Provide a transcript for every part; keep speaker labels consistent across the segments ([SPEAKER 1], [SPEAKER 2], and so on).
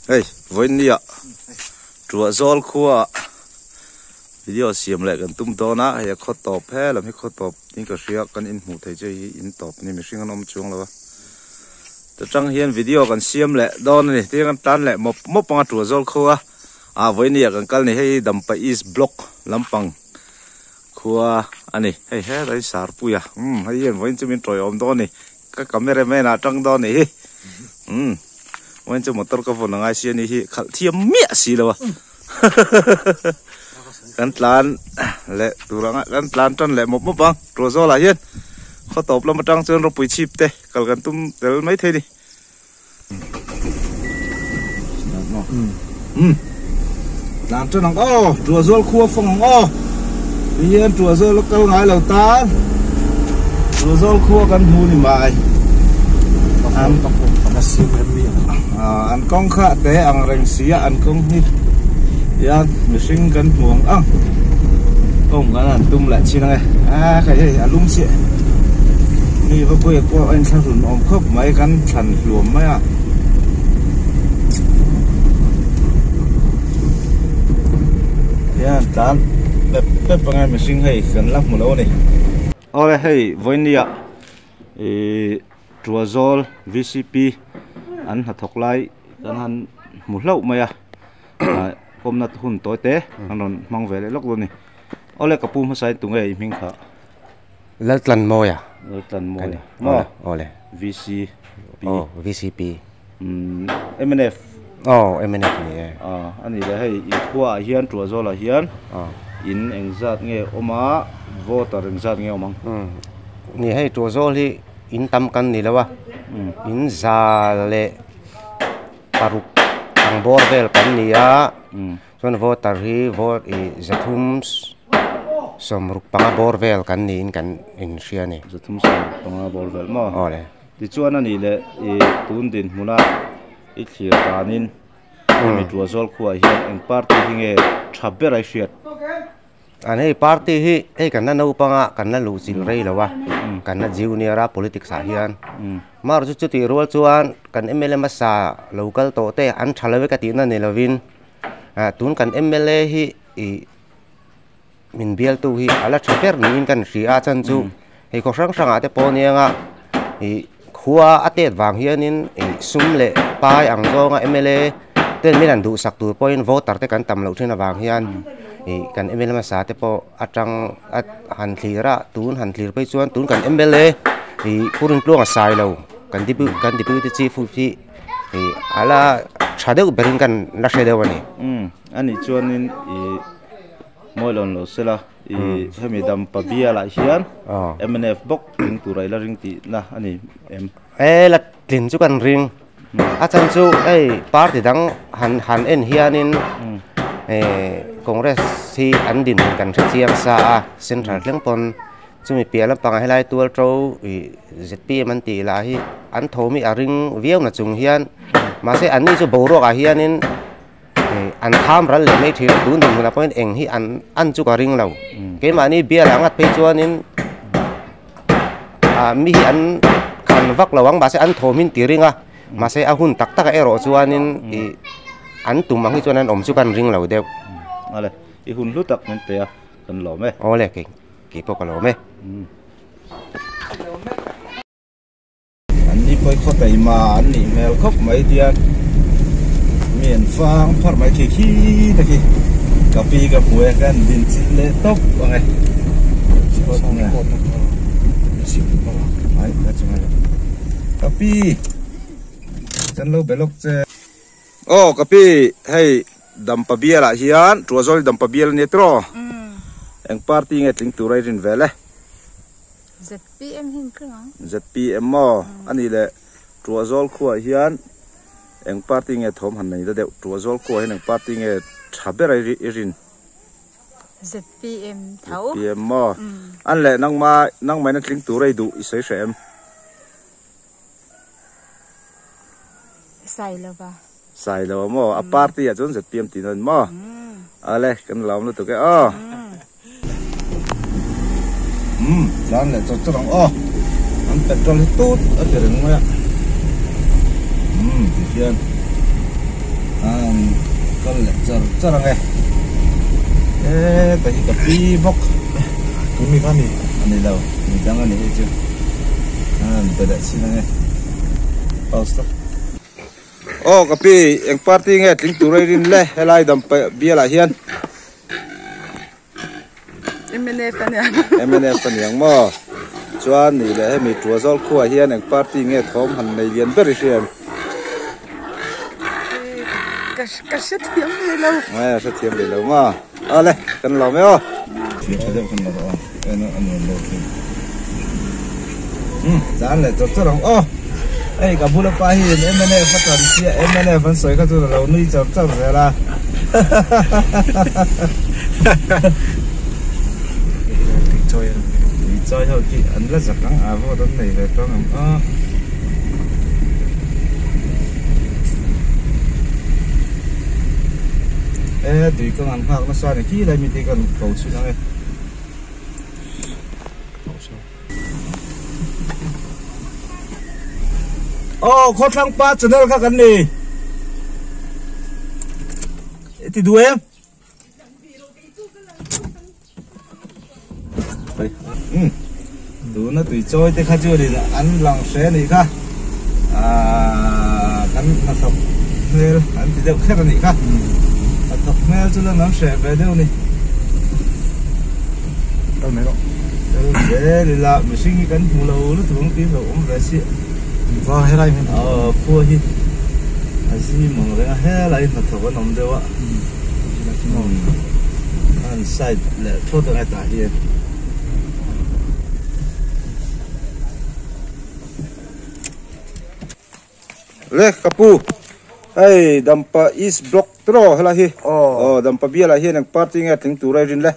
[SPEAKER 1] Hei vawinia tuah zawl khua video siam leh kan tum dawn a hei a khaw tawp he lam hi khaw tawp in ka hria kan inhmuh theih chu hei hi in tawp a ni mihring an awm chuang lo a ta tang hian video kan siam leh dawn a ni tin kan tan leh mawp mawp anga tuah zawl khua ah vawinia kan kal ni hei Dampa East Block lampang khua a ni hei helai sarpui a umm hei hian vawiin chu min tawiawm dawn a ni. Ka camera man ah tang dawn nih hi umm vawiin chu motor ka vawn angai si a ni hi khalh thiam miah si lo a kan tlan leh tur anga kan tlan tan leh mawp mawp ang ṭuah zawlah hian khaw tawp lam atang chuan rawpui chhip te kal kan tum tel mai thei a ni. Umm tlan tan ang aw ṭuah zawl khua fawng ang aw ti hian ṭuah zawl a kal ngai lo tan ṭuah zawl khua kan hmu ni mai an an kawng kha te ang reng si a an kawng hi hian mihring kan hmu ang ang kawng kan han tum leh chin ang e a kha hei a lum chiah mi va puia pawh a inthlahrun awm khawp mai kan thlan hluam mai a. Hian tlan pep pep anga mihring hei kan la hmu lo a ni. Awle hei vawinia ihh Tuazawl V C P an hnathawk lai kan han hmu hlauh mai a ah kawmna hun tawi te an rawn hmang ve leh lawk dawn a ni. Awle ka pu hmasa in tunge i hming kha?
[SPEAKER 2] Laltlanmawia.
[SPEAKER 1] Laltlanmawia maw?
[SPEAKER 2] Awle.
[SPEAKER 1] VCP.
[SPEAKER 2] Aw VCP.
[SPEAKER 1] Umm mnf.
[SPEAKER 2] Aw mnf ni e.
[SPEAKER 1] Ah a ni le hei in khua ah hian Tuahzawl ah hian in engzat nge awm a voter engzat nge awm ang?
[SPEAKER 2] Umm ni hei Tuahzawl hi in tam kan ni lo a in za leh paruk ang bawr vel kan ni a. Chuan voter hi vote ih zathum sawmruk panga bawr vel kan niin kan inhria a ni.
[SPEAKER 1] Zathum sawmruk panga bawr vel maw?
[SPEAKER 2] Aw le.
[SPEAKER 1] Tichuan a nih leh ih tun dinhmuna i thlir danin hemi Tuahzawl khuaah hian eng party hi nge tha ber a i hriat?
[SPEAKER 2] An hei party hi hei kan la naupang a kan la luh chilh rei lo a kan la junior a politics ah hian mar chu chutih rual chuan kan mla hmasa lo kal tawh te an tha lo e ka tihna ni lovin ah tun kan mla hi ih min bialtu hi a la tha ber niin kan hria a chan chu hei khaw hrang hrangah te pawh nia nga ih khua a tet vang hianin ih sum leh pai ang zawnga mla ten min han duhsak tur pawhin voter te kan tam loh thin avang hian ih kan mla hmasa te pawh atang a han thlir a tun han thlir phei chuan tun kan mla ih pu Rintluanga Sailo kan kan deputy chief hi ih a la tha deuh berin kan la hre deuh a ni.
[SPEAKER 1] Umm a nih chuanin ih mawi lawn lo sela. Ih hemi dampa bialah hian mnf bawk ring tura ila ring tihna a ni em?
[SPEAKER 2] E la tlin chu kan ring a chan chu hei party dang han han en hianin eh congress hi an dinhmun kan hre chiang sa a central thleng pawn chumi piah lampangah helai tual to ih zpm an tih lah hi an tho mi a ring viau na chung hian mahse an ni chu boruak ah hianin. An kham ral leh mai thin a tun dinhmunah pawhin eng hi an an chu ka ring lo keimahni bial ah ngat phei chuanin ah mi hi an khan vak lo ang mahse an thawm hi an ti ring a mahse a hun tak takah erawh chuanin ih an tum ang hi chuan an awm chu kan ring lo deuh.
[SPEAKER 1] Awle i hun hlu tak min pe a kan lawm e.
[SPEAKER 2] Awle kei kei pawh ka lawm e.
[SPEAKER 1] An ni pawi khaw taima an nih hmel khawp mai tian mi an fang pharh mai khi khi te khi ka pi ka hmu e ka han din chilh leh tawp ang e ka pi kan lo be lawk che aw ka pi hei dampa bial ah hian tuahzawl hi dampa bial a nia tiraw eng party nge tling tur a i rin vel e.
[SPEAKER 3] ZPM hi an kring ang.
[SPEAKER 1] ZPM maw? A nih leh Tuahzawl khuaah hian eng party nge thawm han nei ta deuh? Tuahzawl khuaah hian eng party nge tha ber a i rin?
[SPEAKER 3] ZPM tho.
[SPEAKER 1] ZPM maw? An leh nangma nangmain a tling tur a i duh i sawi hreh em?
[SPEAKER 3] Sailova.
[SPEAKER 1] Sailova maw? A party ah chuan ZPM tih na ni maw? Ale kan lawm lutuk e aw. Umm tlan leh chawt chawt ang aw an petrol hi tut a ti reng mai a umm ti hian. Kal leh char char ang e. E ta hi ka pi bawk.
[SPEAKER 4] Tun mi kha ni?
[SPEAKER 1] A ni lo, mi dang a ni hei chu. An pe leh chin ang e. Pause lawk. Aw ka pi, eng party nge tling tur a i rin le helai dampa bialah hian?
[SPEAKER 5] MNF a niang.
[SPEAKER 1] MNF a niang maw? Chuan nih leh hemi Tuazawl khuaah hian eng party nge thawm han nei lian ber i hria em?
[SPEAKER 5] Ka ka hrethiam ve lo.
[SPEAKER 1] Ngai a hrethiam ve lo maw? Awle kan lawm e aw. Thil tha deuh kan la rawh a, en a nuam lo thin. Umm tlan leh chawr chawr ang aw. Hei ka bula pa hi MNF a tan chiah MNF an sawi kha chuan a lo nui char char zel a. Tui chawi ho khi an la zak ang a vote an nei ve tawng ang aw. E tui kawng an nghak nasa ni khi lai mi te kan ko chhin ang e. Aw khawthlang pa channel kha kan ni i ti duh em um tuna tui chawi te kha chuanin an lang hre anih kha ahh kan hnathawk hmel an ti deuh kher anih kha hnathawk hmel chu lan an hreh ve deuh a ni.
[SPEAKER 4] Kal mai rawh.
[SPEAKER 1] Kal zel ila mihring hi kan hmu lo lutuk ang tih hlauh awm ve si.
[SPEAKER 4] Va helai hian.
[SPEAKER 1] Aw khua hi a zim ang reng a helai hnathawk an awm deuh a. An side leh thawt ang hetah hian. Le ka pu hei Dampa East Block tiraw helai hi aw Dampa bialah hian eng party nge tling tur a i rin le?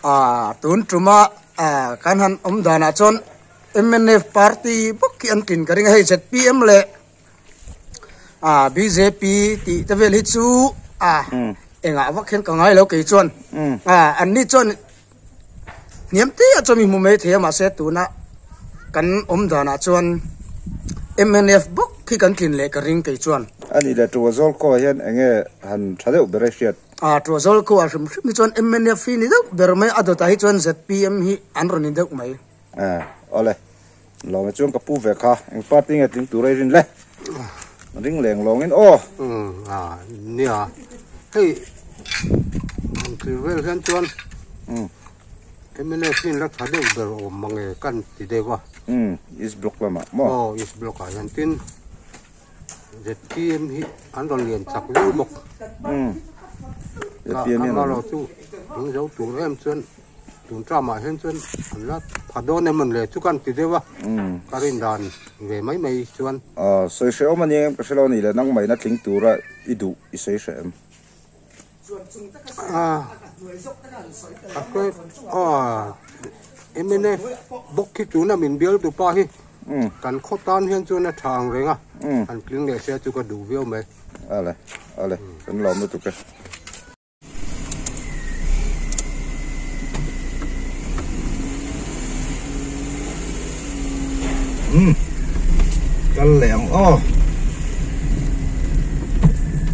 [SPEAKER 6] Aaa tun tuma kan han awm danah chuan mnf party bawk hi an tlin ka ring a hei zpm leh bjp tih te vel hi chu engah vak hian ka ngai lo kei chuan an ni chuan hniam te ah chuan mi hmu mai thei a mahse tuna kan awm danah chuan mnf bawk hi kan tlin leh ka ring kei chuan.
[SPEAKER 1] A nih leh Tuazawl khaw ah hian eng nge han tha deuh ber a hriat?
[SPEAKER 6] A Tuazawl khaw ah hrim hrim hi chuan mnf hi ni deuh ber mai a dawtah hi chuan zpm hi an rawn ni deuh mai.
[SPEAKER 1] A awle lawm e chuan ka pu ve kha eng party nge tling tur a i rin le? Ring leng lawngin aw.
[SPEAKER 7] A nia hei han thlir vel hian chuan mnf hi la tha deuh ber awm mange kan ti deuh a.
[SPEAKER 1] East block lamah maw?
[SPEAKER 7] Aw east block ah hian tin zpm hi an rawn lian chak viau bawk.
[SPEAKER 1] Zpm hian
[SPEAKER 7] Amaherawhchu chu tling zo tur em chuan. Tun tramah hian chuan an la pha dawn em le chu kan ti deuh a, ka rin dan ve mai mai chuan.
[SPEAKER 1] Aw, sawi hreh awm a ni em ka hre lo a ni le, nangmahina tling tura i duh i sawi hreh em?
[SPEAKER 7] A hre aw mnf bawk hi tuna min bial tu pa hi kan khaw tan hian chuan a tha ang reng a, han tling leh se chu ka duh viau mai.
[SPEAKER 1] Ale, ale, kan lawm lutuk e. Umm kal leh ang aw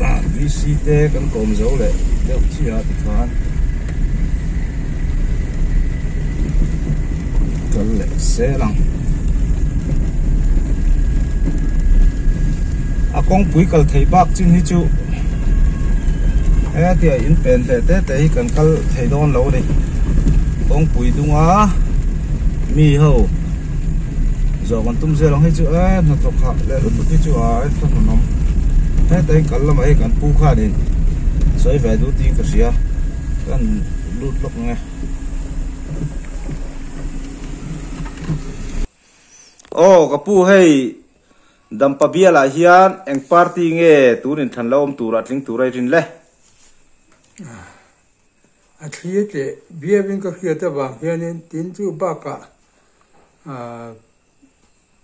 [SPEAKER 1] ah VC te kan kawm zo leh deuh chiah a tikhan kal leh sel ang a kawngpui kal thei bak chin hi chu. Hetia in pen leh te te hi kan kal thei dawn lo a ni kawngpui dunga mi ho zawh kan tum zel ang hei chu e hnathawk hah leh lutuk hi chu a en tha hnawm heta in kal lamah hi kan pu khanin sawi ve duh tiin ka hria kan lut lawk ang e. Aw ka pu hei. Dampa bialah hian eng party nge tun inthlan lo awm tura tling tura i rin le?
[SPEAKER 8] A thli tleh biakin ka hriat avang hianin tin chu bakah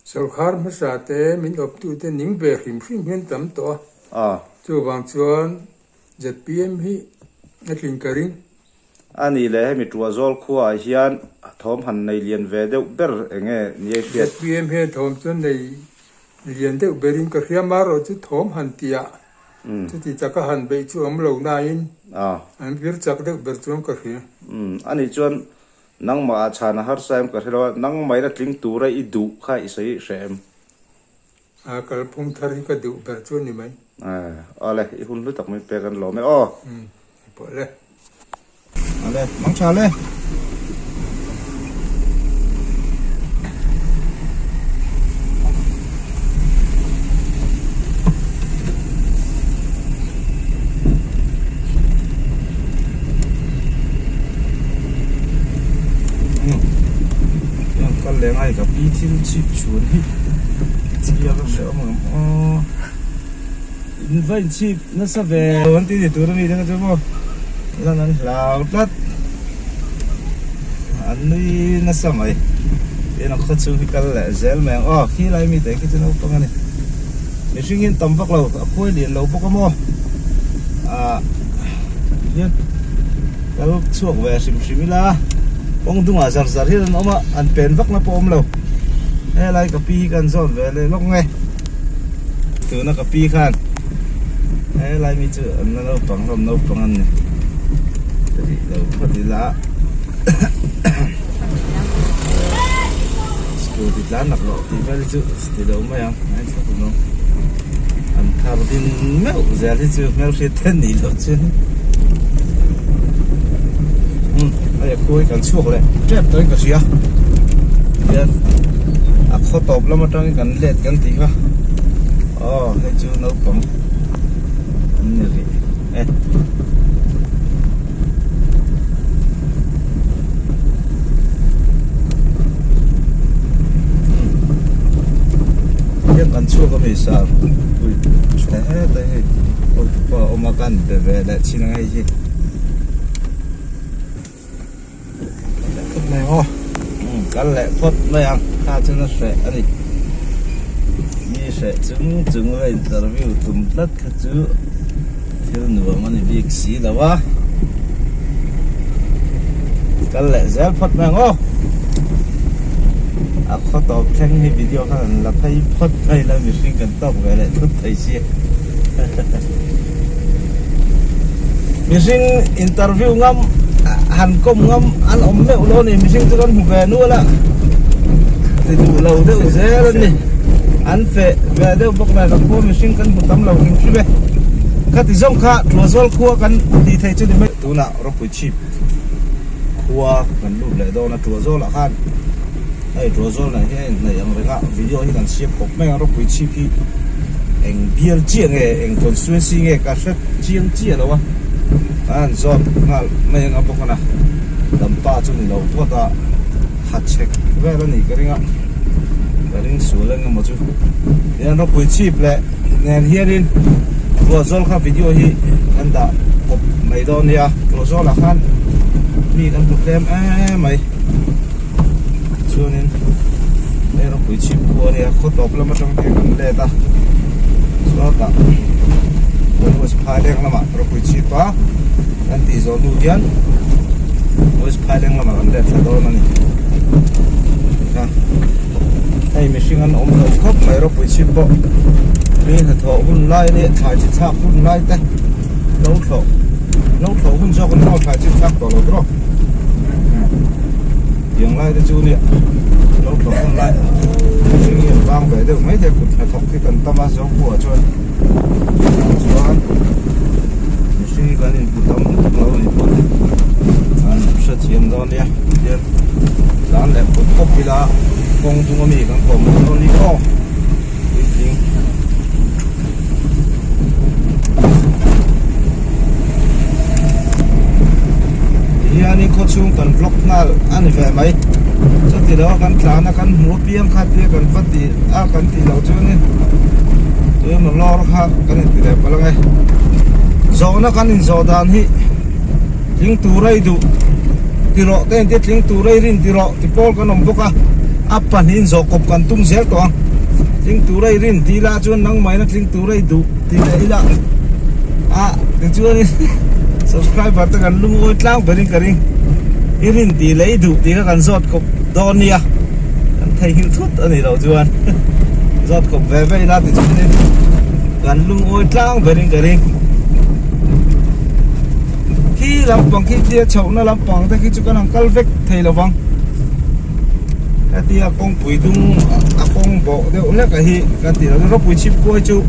[SPEAKER 8] sawrkhar hmasa te min awptute ning ve hrim hrim hian tam tawh a, chuvang chuan zpm hi a tlin ka ring.
[SPEAKER 1] A nih leh hemi Tuahzawl khuaah hian thawm han nei lian ve deuh ber eng nge ni ei hriat?
[SPEAKER 8] Zpm hian thawm chu nei lian deuh berin ka hria, marawh chu thawm han tih ah Chuti taka han beih chu awm lo nain an vir chak deuh ber chuan ka hria.
[SPEAKER 1] Ani chuan nangmah ah chhan a harsa em ka hre lo a, nangmah in a tling tura i duh kha i sawi hreh em?
[SPEAKER 8] A kalphung thar hi ka duh ber chu a ni mai.
[SPEAKER 1] Awle, i hun hlu tak mai pek an lawm e aw.
[SPEAKER 8] Pawh le.
[SPEAKER 1] Ale, mang tha le. Kal leh ngai ka pi thil chhip chhun hi chhia ka hre awm ang aw in va in chhip nasa ve an ti ni tur a mi te kha chu maw lan an hlau tlat an nui nasa mai tin a khaw chhung hi kal leh zel mai ang aw khi lai mi te khi chu naupang a ni mihring hian tam vak lo a khuai lian lo bawk a maw ah hian kal chhuak ve hrim hrim ila kawng dungah zar zar hian an awm a an pen vak na pawh a awm lo helai ka pi hi ka han zawn ve leh lawk nge. Tuna ka pi khan helai mi chu an la naupang hlawm naupang an ni ka tih lo phawt ila scooty tlan lak loh tih vel hi chu ti lo mai ang a inthla hun awm an thar din meuh zel hi chu hmelhriat te an nih loh chuan umm hei a khuai kan chhuak leh tep tawhin ka hria hian a khaw tawp lam atangin kan let kan tih kha aw hei chu naupang an ni rih e. Hian kan chhuak a mi sar ui heta hei hotupa awm a kan be ve leh chin ang hei hi. Phawt mai ang aw. Kal leh phawt mai ang. Kha chuan a hreh a ni. Mi hreh chung chung a interview tum tlat kha chu thil nuam a ni bik si lo a. Kal leh zel phawt mai ang aw. A khaw tawp thleng hi video khan an la phei phawt mai la mihring kan tawk ve leh thut thei si. Mihring interview ngam han kawm ngam an awm meuh lo a ni mihring chu kan hmu ve nual a ti duh lo deuh zel a ni an feh ve deuh bawk nen a khua mihring kan hmu tam lo hrim hrim e khati zawng kha Tuazawl khua kan tih theih chu ni mai tunah ropui chhip khua kan lut leh dawn a Tuazawl ah khan hei Tuazawl nen hian a inhnaih ang reng a video hi kan siam khawp mai ang ropui chhip hi. Eng bial chiah nge eng constituency nge ka hre chiang chiah lo a kan han zawt nghal mai anga bawk a na dampa chu ni lo phawt a ha chhek vel a nih ka ring a ka ring sual eng emaw chu hian ropui chhip leh nen hianin ruahzawl kha video hi kan dah kawp mai dawn nia ruahzawl ah khan mi kan hmu tlem em mai. Chuanin hei ropui chhip khu a nia khaw tawp lam atang te kan let a chhuatah West Phaileng lamah ropui chhip a kan tih zawh hnu hian West Phaileng lamah kan let thla dawn a ni hei mihring an awm lo khawp mai ropui chhip pawh mi hnathawh hun lai a nia thlai chi thlak hun lai te lo thlawh lo thlawh hun zawk an thlai chi thlak tawh lo tawh. Tiang lai te chu nia lo thlawh hun lai mihring hi an vang ve deuh mai thei kut hnathawk hi kan tam a zo buah chuan chuan mihring hi kan inhmu tam lutuk lo a ni pawh an hrethiam dawn nia tihian tlan leh pawp pawp ila kawng dung ami kan kawm dawn a ni aw. Puitling. Tihianin khaw chhung kan vlog nghal a ni ve mai. Chuti lo a kan tlan a kan hmu apiang kha tia kan va ti a kan tih loh chuanin tuemaw lawr kha kan inti leh palh ange. Zawhna kan inzawh dan hi tling tura i duh ti rawh te intia tling tura i rin ti rawh ti pawl kan awm bawk a a pahnih inzawh kawp kan tum zel tawh ang. Tling tura i rin tih ila chuan nangmahina tling tura i duh tih leh ila a tichuanin subscriber te kan lungawi tlang berin ka ring i rin tih leh i duh tih kha kan zawt kawp dawn nia kan theihnghilh thut a nih loh chuan zawt kawp ve ve ila tichuanin. Kan lungawi tlang berin ka ring. Khi lampang khi tia chhohna lampang te khi chu kan han kal vek thei lo vang. Hetia kawngpui dung a kawng bawh deuh hlek a hi kan tih loh ropui chhip kuai chu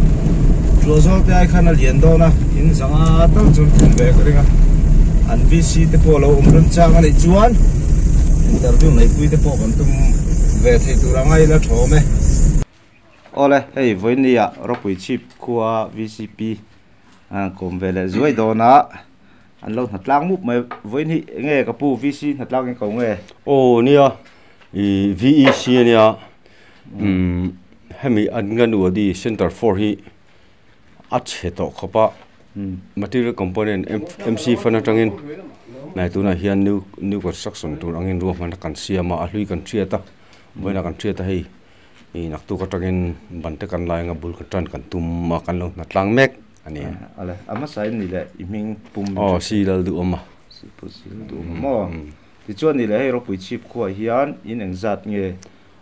[SPEAKER 1] Tuahzawl te ai khan a lian dawn a, in zanga tal chu an thlen ve ka ring a. An VC te pawh a lo awm remchang a nih chuan interview neihpui te pawh kan tum ve thei tur anga ila thawm e. Awle, hei vawinia ropui chhip khua VCP an kawm ve leh zuai dawn a, an lo hnatlang mup mai. Vawiin hi enge ka pu VC hnatlang in ko nge?
[SPEAKER 9] Aw nia, ih VEC ania, umm hemi Anganwadi Centre 4 hi a chhe tawh khawp a, material component MC fund atangin hnai tunah hian new new construction tur angin ruahmanna kan siam a, a hlui kan hriat a, vawiinah kan hriat a hei. Ih naktuk atangin ban te kan lai anga bul ka tan kan tum a kan lo hna tlang mek a ni.
[SPEAKER 1] Ale a hmasa in ni leh i hming pum
[SPEAKER 9] Aw si lal duh awm a.
[SPEAKER 1] Si pu si lal duh awm a maw. Tichuan ni leh hei ropui chhip khuaah hian in engzat nge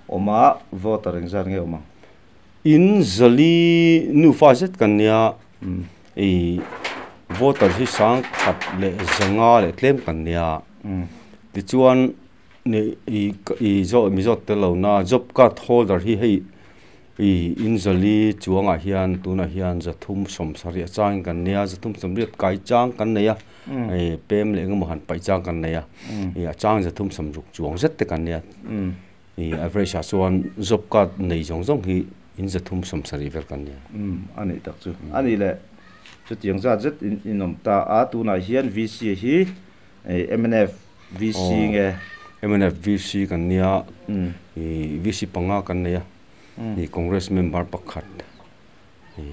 [SPEAKER 1] awm a voter engzat nge awm ang?
[SPEAKER 9] In zali nufa zet kan nia ih voter hi sang khat leh zanga leh tlem kan nia tichuan i zawh mi zawt tel lo na job card holder hi hei ih inzali chuangah hian tunah hian zathum sawm sarih a changin kan nia zathum sawmriat kai chang kan nei a ih pem leh engemaw han paih chang kan nei a ih a chang zathum sawm ruk chuang zet te kan nia ih average ah chuan job card nei zawng zawng hi in zathum sawm sarih vel kan nia.
[SPEAKER 1] A nih tak chu a nih leh chutiang zat zet in inawm ta a tunah hian VC hi Mnf VC nge?
[SPEAKER 9] Mnf VC kan nia, ih VC panga kan nei a, ih Congress member pakhat ih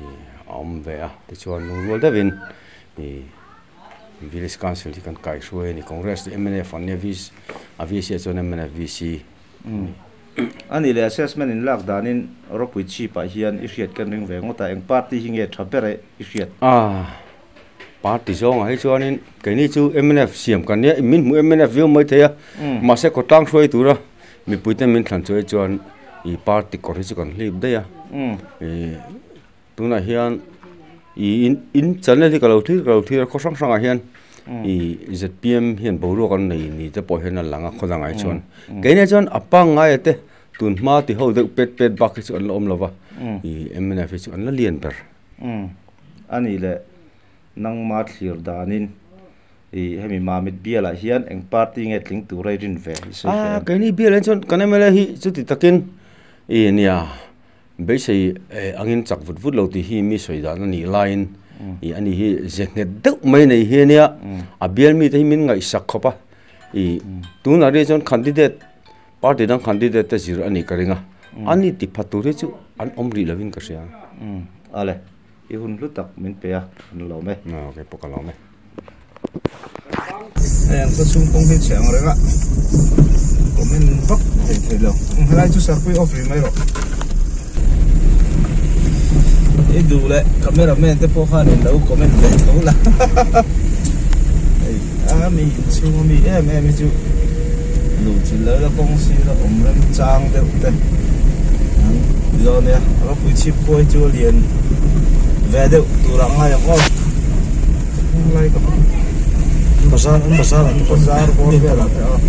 [SPEAKER 9] a awm ve a, tichuan lungrual deuhin ih Village Council hi kan kaihruai a ni, Congress leh mnf an nia VC a VC ah chuan mnf VC a ni.
[SPEAKER 1] A nih leh assessment in lak danin ropui chhipah hian i hriat kan ring ve ngawt a, eng party hi nge tha ber e i hriat?
[SPEAKER 9] Party zawngah hi chuanin keini chu mnf siam kan nia min hmuh mnf viau mai thei a mahse khawtlang hruai tura mipuite min thlan chu ai chuan ih party kawr hi chu kan hlip daih a ih tunah hian ih in in channel hi ka lo thlir ka lo thlir a khaw hrang hrangah hian ih zpm hian boruak an nei ni te pawh hian a lang a khaw dangah hi chuan keini chuan a pangngai te tun hma ti ho deuh pet pet bak hi chu an la awm lo va ih mnf hi chu an la lian ber.
[SPEAKER 1] Umm a nih leh nangma thlir danin ih hemi Mamit bialah hian eng party nge tling tur a i rin ve i sawi
[SPEAKER 9] hle em? Keini bialah hian chuan kan mla hi chuti takin ih nia beisei angin chak vut vut lo tih hi mi sawi dan a nih laiin ih ani hi ze nghet deuh mai nei hi a nia a bial mite hi min ngaihsak khawp a ih tunah rih chuan candidate Party dang candidate te zir a nih ka ring a, a ni ti phat tur hi chu an awm rih lovin ka hria.
[SPEAKER 1] Umm ale, i hun hlu tak min pe a, kan lawm e.
[SPEAKER 9] Aw kei pawh ka lawm e.
[SPEAKER 1] Hei an khawchhung kawng hi chhe ang reng a, comment vak thei thei lo. Umm helai chu sarpui off rih mai rawh. I duh leh camera man te pawh khan in lo comment ve tho la. Hei a mi inchhung a mi em em hi chu luh chilh lo ila kawng sir a awm rem chang deuh te an ti dawn nia ropui chhip pawh hi chu a lian ve deuh tur ang ngai ang aw lai ka
[SPEAKER 4] bazar an bazar an
[SPEAKER 1] bazar bawr velah te aw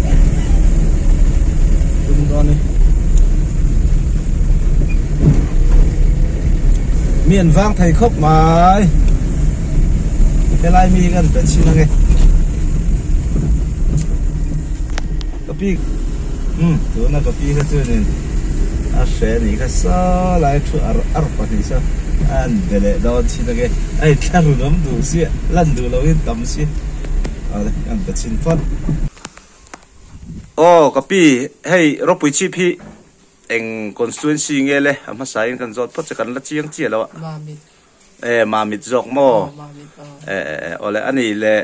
[SPEAKER 1] tum dawn ni mi an vang thei khawp mai helai mi hi kan pe chhin ange ka pi um tuna ka pi kha chuanin a hre anih kha saw lai thu ar ar pahnih saw a an be leh dawn chhin ange a inthla run awm duh si lan duh lohin tam si awle an pe chhin phawt. Aw ka pi hei ropui chhip hi eng constituency nge le a hmasa in kan zawt phawt che kan la chiang chiah lo a.
[SPEAKER 5] Mamit.
[SPEAKER 1] E Mamit zawk maw?
[SPEAKER 5] Aw Mamit aw.
[SPEAKER 1] E e e awle a nih le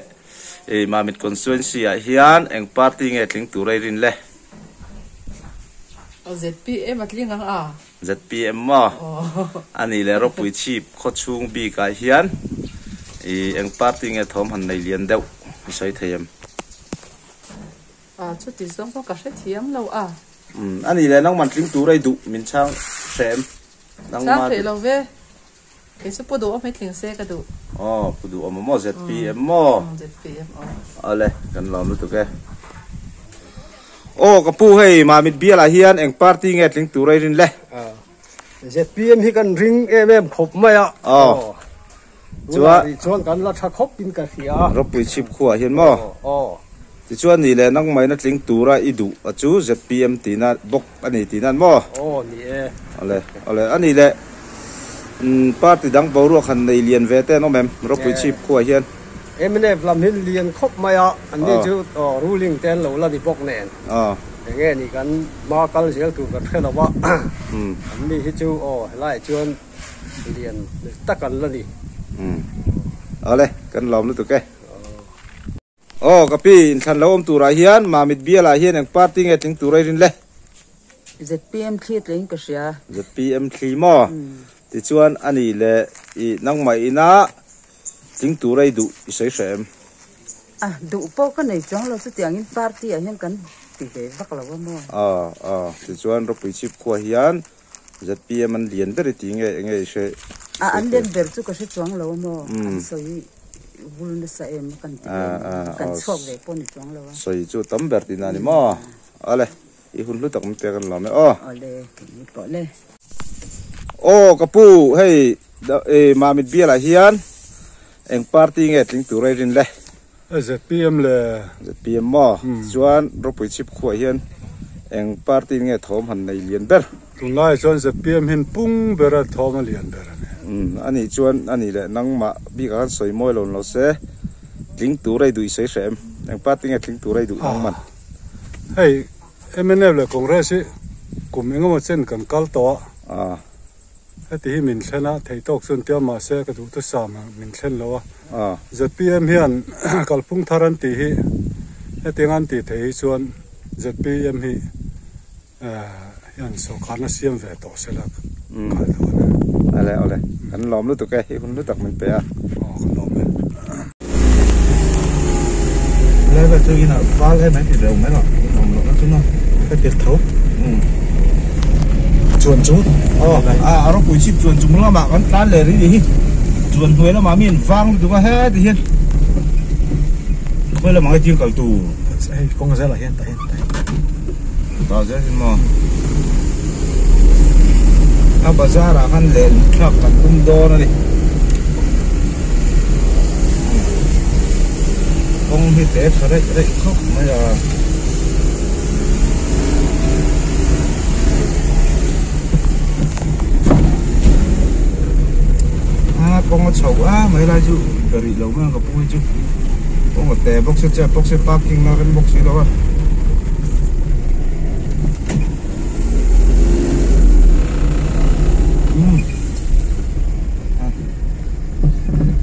[SPEAKER 1] i Mamit constituency ah hian eng party nge tling tur a i rin le?
[SPEAKER 5] Aw zpm a tling ang a.
[SPEAKER 1] Zpm maw?
[SPEAKER 5] Aw.
[SPEAKER 1] A nih le ropui chhip khawchhung bik ah hian i eng party nge thawm han nei lian deuh i sawi thei em?
[SPEAKER 5] A chuti zawng pawh ka hrethiam lo a.
[SPEAKER 1] Umm a nih le nangman tling tur a i duh min chhang hre em?
[SPEAKER 5] Chhang theih lo ve. Kei chu Pu Duhawm hi tling se ka duh.
[SPEAKER 1] Aw Pu Duhawm maw ZPM maw?
[SPEAKER 5] ZPM aw.
[SPEAKER 1] Awle kan lawm lutuk e. Aw ka pu hei Mamit bialah hian eng party nge tling tur a i rin le?
[SPEAKER 7] ZPM hi kan ring em em khawp mai a.
[SPEAKER 1] Aw.
[SPEAKER 7] Chuan chuan kan la tha khawp in ka hria.
[SPEAKER 1] Ropui chhip khuah hian maw?
[SPEAKER 7] Aw.
[SPEAKER 1] Tichuan ni leh nangmaina tling tura i duh a chu ZPM tihna bawk a ni tihna an maw?
[SPEAKER 7] Aw ni e.
[SPEAKER 1] Awle awle a ni leh umm party dang boruak han nei lian ve te an awm em Ropui chhip khuah hian?
[SPEAKER 7] Mnf lam hi lian khawp mai a, an ni chu ruling te an lo la ni bawk nen.
[SPEAKER 1] Aw.
[SPEAKER 7] Enge ni kan hma kal zel tur kan hre lo a, an ni hi chu aw helaiah chuan lian tak an la ni.
[SPEAKER 1] Umm awle kan lawm lutuk e. Aw ka pi, inthlan lo awm turah hian Mamit bialah hian eng party nge tling tur a i rin le?
[SPEAKER 10] ZPM thli tlein ka hria.
[SPEAKER 1] ZPM thli maw? Tichuan a nih leh i nangmah ina tling tur a i duh i sawi hreh em?
[SPEAKER 10] A, duh pawh ka nei chuang lo, chutiangin party ah hian kan ti ve vak lo a maw?
[SPEAKER 1] Aw, aw, tichuan Ropui Chhip khua hian ZPM an lian ber i ti nge enge i hre
[SPEAKER 10] A an lian ber chu ka hre chuang lo a maw an sawi vul nasa em a kan ti ve kan chhuak ve pawh ni chuang lo a.
[SPEAKER 1] Sawi chu tam ber tihna a ni maw? Awle i hun hlu tak min pek an lawm e aw.
[SPEAKER 10] Awle ni pawh le.
[SPEAKER 1] Aw ka pu hei Mamit bialah hian eng party nge tling tur a i rin le?
[SPEAKER 8] ZPM le.
[SPEAKER 1] ZPM maw? Chuan Ropui chhip khuah hian eng party nge thawm han nei lian ber?
[SPEAKER 8] Tunlai chuan ZPM hian pung ber a thawm a lian ber a ni.
[SPEAKER 1] Umm a nih chuan a nih leh nangmah bikah khan sawi mawi lo lo se tling tur a i duh i sawi hreh em? Eng party nge tling tur a i duh nangman?
[SPEAKER 8] Hei mnf leh Congress hi kum engemaw chen kan kal tawh a. Heti hi min thlen a, theih tawk chuan tia mahse ka duh thusam ang min thlen lo a. Zpm hian kalphung thar an tih hi hetiang an tih theih hi chuan zpm hi hian sawrkharna siam ve tawh se la kal dawn a.
[SPEAKER 1] Awle awle kan lawm lutuk e, i hun hlu tak min pe a.
[SPEAKER 8] Aw ka lawm e.
[SPEAKER 1] Level chu inah val em em ti reuh mai lo awm loh na chu na
[SPEAKER 4] ka tir tho chuan chu
[SPEAKER 1] aw a a ropui chhip chuan chung lamah kan tlan leh rih hi chuan hnuai lamah mi an vang lutuk a heti hian khawi lamah nge thil kal tur
[SPEAKER 4] hei kawng zelah hian tah hian tah hian
[SPEAKER 1] tah zel hi maw a bazar ah khan leh thlak kan tum dawn a ni. Kawng hi te tha reih reih khawp mai a. A kawng a chho a mai lai chu ka rih lo mai ang ka pu hi chu kawng a te bawk se chep bawk se parking na rem bawk si lo a.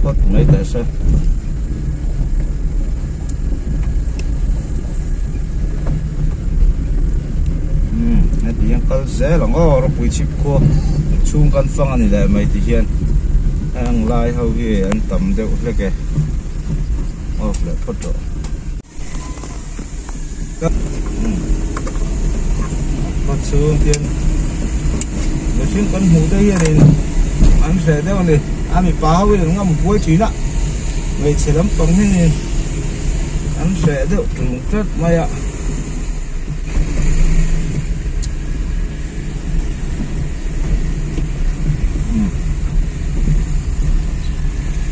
[SPEAKER 1] Phawt mai teh se. Heti hian kal zel ang aw ropui chhip khua chhung kan fang a ni leh mai ti hian heng lai ho hi an tam deuh hlek e off leh phawt rawh. Khaw chhung hian mihring kan hmuh te hianin an hreh deuh a ni a mipa ho in an ngam huai thin a hmeichhe lampang hianin an hreh deuh tlung tlat mai a.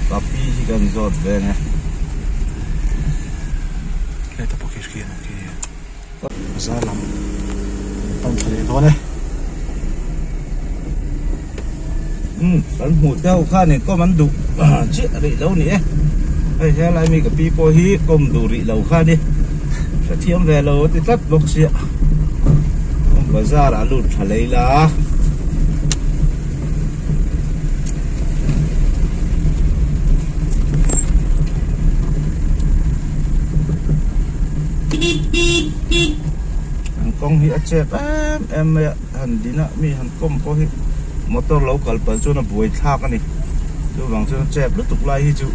[SPEAKER 1] Papi hi kan zawt ve nge.
[SPEAKER 4] Heta pawh khi hriat ang khi bazar lam pan thla leh dawn e.
[SPEAKER 1] Umm kan hmuh te ho khan in kawm an duh chiah rih lo ni e hei helai mi ka pi pawh hi kawm duh rih lo kha ni hrethiam ve lo a ti tlat bawk sia bazar ah lut tha lei la. An kawng hi a chep em em mai a han din a mi han kawm pawh hi motor lo kal palh chuan a buai thlak a ni chuvang chuan a chep lutuk lai hi chu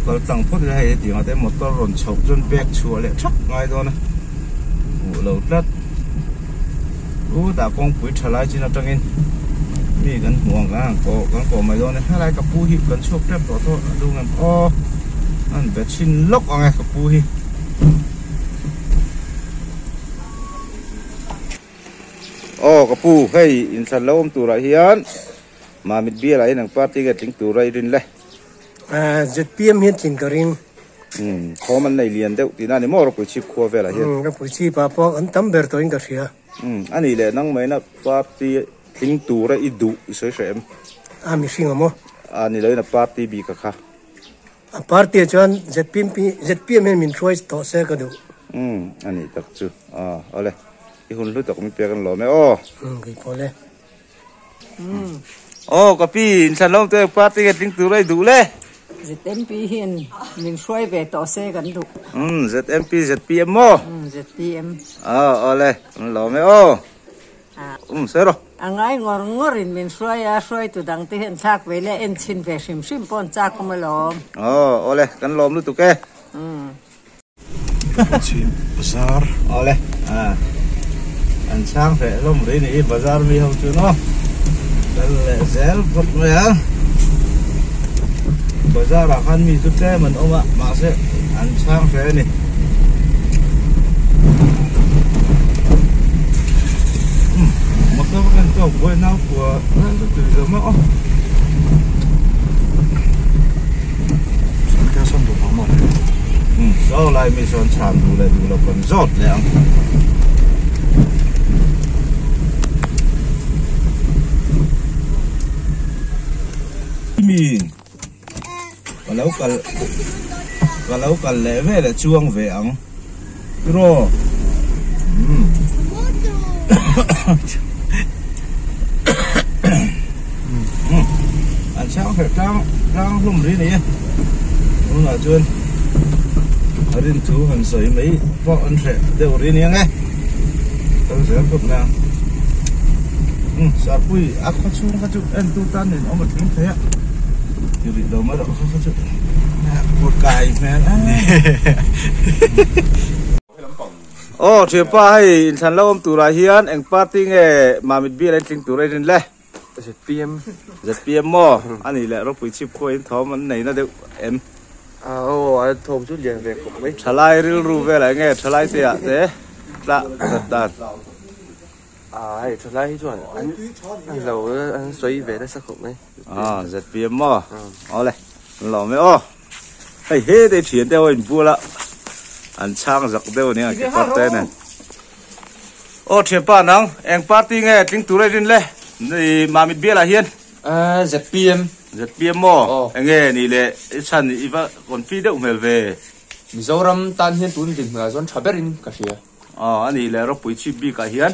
[SPEAKER 1] kal tlang phawt ila hei hetiang ah te motor rawn chhoh chuan bag chhuah leh thap ngai dawn a hmuh lo tlat. Chutah kawngpui tha lai chin atangin Mi kan hmu ang kan han kawh kan kawh mai dawn e helai ka pu hi kan chhuak tep tawh tawh a dung em aw an be chhin lawk ang e ka pu hi. Aw ka pu hei inthlan lo awm turah hian Mamit bial ah hian eng party nge tling tura i rin le?
[SPEAKER 11] ZPM hian tlin ka ring.
[SPEAKER 1] Umm thawm an nei lian deuh tihna a ni maw Ropui chhip khua velah hian?
[SPEAKER 11] Umm Ropui chhip ah pawh an tam ber tawhin ka hria.
[SPEAKER 1] Umm a nih leh nang maina party tling tura i duh i sawi hreh em?
[SPEAKER 11] A mihring a maw?
[SPEAKER 1] A ni loin a party bik a kha.
[SPEAKER 11] A party ah chuan ZPM ZPM hian min hruai tawh se ka duh.
[SPEAKER 1] Umm a nih tak chu. Aw awle i hun hlu tak min pek an lawm e aw.
[SPEAKER 11] Umm kei pawh le.
[SPEAKER 1] Aw ka pi inthlan lo te party nge tling tur a i duh le.
[SPEAKER 10] ZMP hian min hruai ve tawh se kan duh.
[SPEAKER 1] Umm ZMP ZPM maw?
[SPEAKER 10] Umm ZPM.
[SPEAKER 1] Aw awle kan lawm e aw. Umm sawi rawh.
[SPEAKER 10] A ngai ngawr ngawr in min hruai a, hruaitu dang te hian thlak ve le en chhin ve hrim hrim pawh an chak awm alawm.
[SPEAKER 1] Aw awle kan lawm lutuk e.
[SPEAKER 10] Umm.
[SPEAKER 4] Chhim bazar.
[SPEAKER 1] Awle an chhang hreh hlawm rih ni hi bazar mi ho chu no kal leh zel phawt mai ang bazar ah khan mi chu tlem an awm a mahse an chhang hreh a ni. Motor kan tawk buai nau kua lai chu tui lo maw aw. Saw lai mi sawn chhan duh leh duh lo kan zawt leh ang. Mi ka lo kal ka lo kal leh vel a chuang ve ang tiraw umm an chhang hreh tlang tlang hlum ri ni e tunah chuan a rin thu han sawi mai pawh an hreh deuh ri ni ang e kal zel phawt mai ang umm sarpui a khaw chhung kha chu en tu tan nen awm a tling thei a ti rih lo mai rawh kha kha chu kut kai hmel a. Aw thianpa hei inthlan lo awm turah hian eng party nge Mamit bial a intling tur a rin le?
[SPEAKER 12] ZPM.
[SPEAKER 1] ZPM maw? A nih leh ropui chhip khuai in thawm an nei na deuh em?
[SPEAKER 12] Aw a thawm chu lian ve khawp mai.
[SPEAKER 1] Thalai rilru velah enge thalai te ah te tla zat dan?
[SPEAKER 12] A hei thalai hi chuan an lo an sawi ve nasa khawp mai.
[SPEAKER 1] Aw ZPM maw? Awle an lawm e aw. Hei he te thian te ho in bual a an chhang zak deuh ania ke kawr te nen. Aw thianpa nang eng party nge tling tur a rin le ni Mamit bial ah hian.
[SPEAKER 12] ZPM.
[SPEAKER 1] ZPM maw? Enge nih leh i chhan i va confi deuh hmel ve.
[SPEAKER 12] Mizoram tan hian tun dinhmunah chuan tha berin ka hria.
[SPEAKER 1] Aw a nih leh ropui chhip bik ah hian.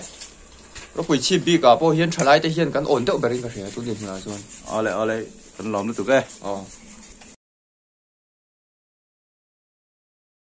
[SPEAKER 12] Ropui chhip bik ah pawh hian thalai te hian kan awn deuh berin ka hria tun dinhmunah chuan.
[SPEAKER 1] Awle awle kan lawm lutuk e.
[SPEAKER 12] Aw.